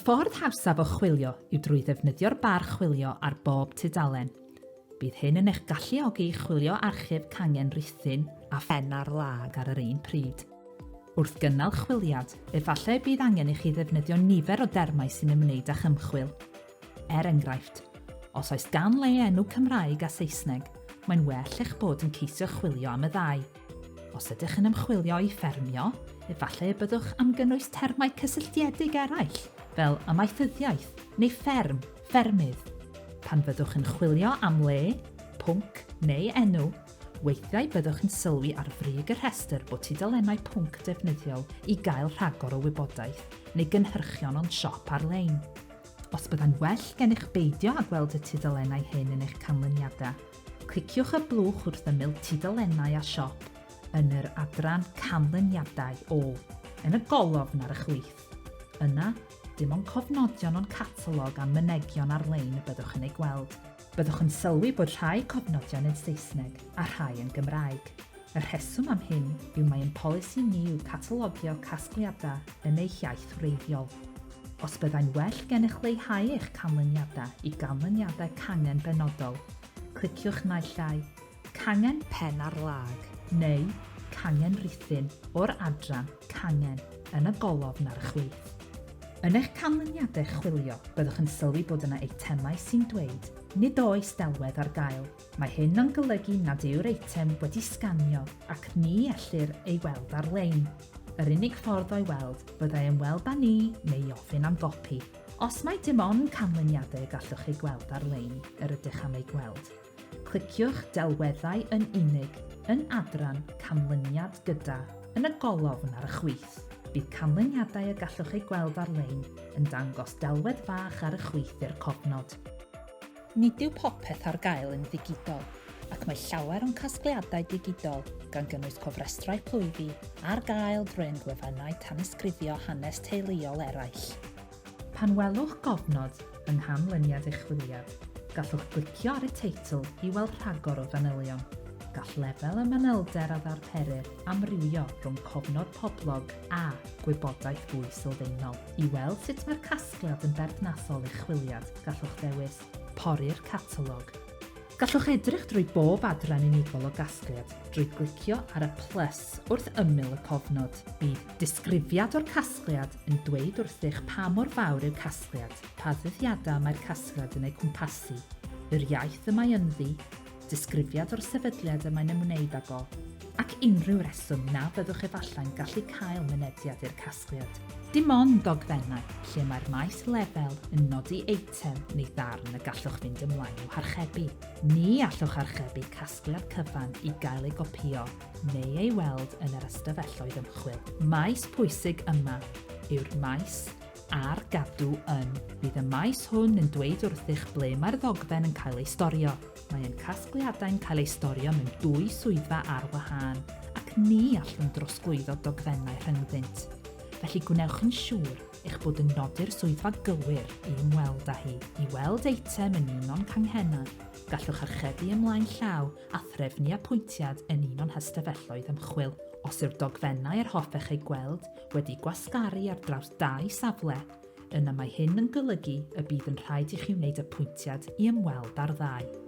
ffordd hawsaf o chwilio yw drwy ddefnyddio'r bar chwilio ar bob tudalen. Bydd hyn yn eich galluogi i chwilio archif cangen Rhuthun a Phen-ar-Lag ar yr un pryd. Wrth gynnal chwiliad, efallai y bydd angen i chi ddefnyddio nifer o dermau sy'n ymwneud â'ch ymchwil. Er enghraifft, os oes gan le enw Cymraeg a Saesneg, mae'n well eich bod yn ceisio chwilio am y ddau. Os ydych yn ymchwilio i ffermio, efallai y byddwch am gynnwys termau cysylltiedig eraill, fel amaethyddiaeth neu fferm, ffermydd. Pan fyddwch yn chwilio am le, pwnc neu enw, weithiau byddwch yn sylwi ar frig y rhestr bod tudalennau pwnc defnyddiol i gael rhagor o wybodaeth neu gynhyrchion o'n siop ar-lein. Os byddai'n well gennych beidio â gweld y tudalennau hyn yn eich canlyniadau, Cliciwch y blwch wrth ymyl Tudalennau a Siop yn yr adran Canlyniadau o, yn y golofn ar y chwith. Yna, dim ond cofnodion o'n catalog a'n mynegion ar-lein y byddwch yn eu gweld. Byddwch yn sylwi bod rhai cofnodion yn Saesneg a rhai yn Gymraeg. Y rheswm am hyn yw mai ein polisi ni yw catalogio casgliadau yn eu hiaith wreiddiol. Os byddai'n well gennych leihau eich canlyniadau i ganlyniadau cangen benodol, cliciwch naill ai 'Cangen Pen ar Lag' neu 'Cangen Rhuthun' o'r adran 'Cangen' yn y golofn ar y chwith. Yn eich canlyniadau chwilio, byddwch yn sylwi bod yna eitemau sy'n dweud 'Nid oes delwedd ar gael'. Mae hyn yn golygu nad yw'r eitem wedi sganio ac ni ellir ei weld ar-lein. Yr unig ffordd o'i weld fyddai ymweld â ni neu i ofyn am gopi. Os mai dim ond canlyniadau y gallwch eu gweld ar-lein yr ydych am eu gweld, cliciwch 'Delweddau yn unig' yn adran 'Canlyniad gyda' yn y golofn ar y chwith. Bydd canlyniadau y gallwch eu gweld ar-lein yn dangos delwedd fach ar y chwith i'r cofnod. Nid yw popeth ar gael yn ddigidol, ac mae llawer o'n casgliadau digidol, gan gynnwys cofrestrau plwyfi, ar gael drwy ein gwefannau tanysgrifio hanes teuluol eraill. Pan welwch gofnod yng nghanlyniad eich chwiliad, gallwch glicio ar y teitl i weld rhagor o fanylion. Gall lefel y manylder a ddarperir amrywio rhwng cofnod poblog a gwybodaeth fwy sylfaenol. I weld sut mae'r casgliad yn berthnasol i'ch chwiliad, gallwch ddewis Pori'r catalog. Gallwch edrych drwy bob adran unigol o gasgliad drwy glicio ar y plus wrth ymyl y cofnod. Bydd disgrifiad o'r casgliad yn dweud wrthych pa mor fawr yw'r casgliad, pa ddyddiadau mae'r casgliad yn eu cwmpasu, yr iaith y mae ynddi, disgrifiad o'r sefydliad y mae'n ymwneud ag o, ac unrhyw reswm na fyddwch efallai'n gallu cael mynediad i'r casgliad. Dim ond dogfennau lle mae'r maes lefel yn nodi eitem neu ddarn y gallwch fynd ymlaen i'w harchebu. Ni allwch archebu casgliad cyfan i gael ei gopïo neu ei weld yn yr ystafelloedd ymchwil. Maes pwysig yma yw'r maes ar gadw yn. Bydd y maes hwn yn dweud wrthych ble mae'r ddogfen yn cael ei storio. Mae ein casgliadau'n cael eu storio mewn dwy swyddfa ar wahân, ac ni allwn drosglwyddo dogfennau rhyngddynt. Felly gwnewch yn siŵr eich bod yn nodi'r swyddfa gywir i ymweld â hi. I weld eitem yn un o'n canghennau, gallwch archebu ymlaen llaw a threfnu apwyntiad yn un o'n hystafelloedd ymchwil. Os yw'r dogfennau yr hoffech eu gweld wedi gwasgaru ar draws dau safle, yna mae hyn yn golygu y bydd yn rhaid i chi wneud apwyntiad i ymweld â'r ddau.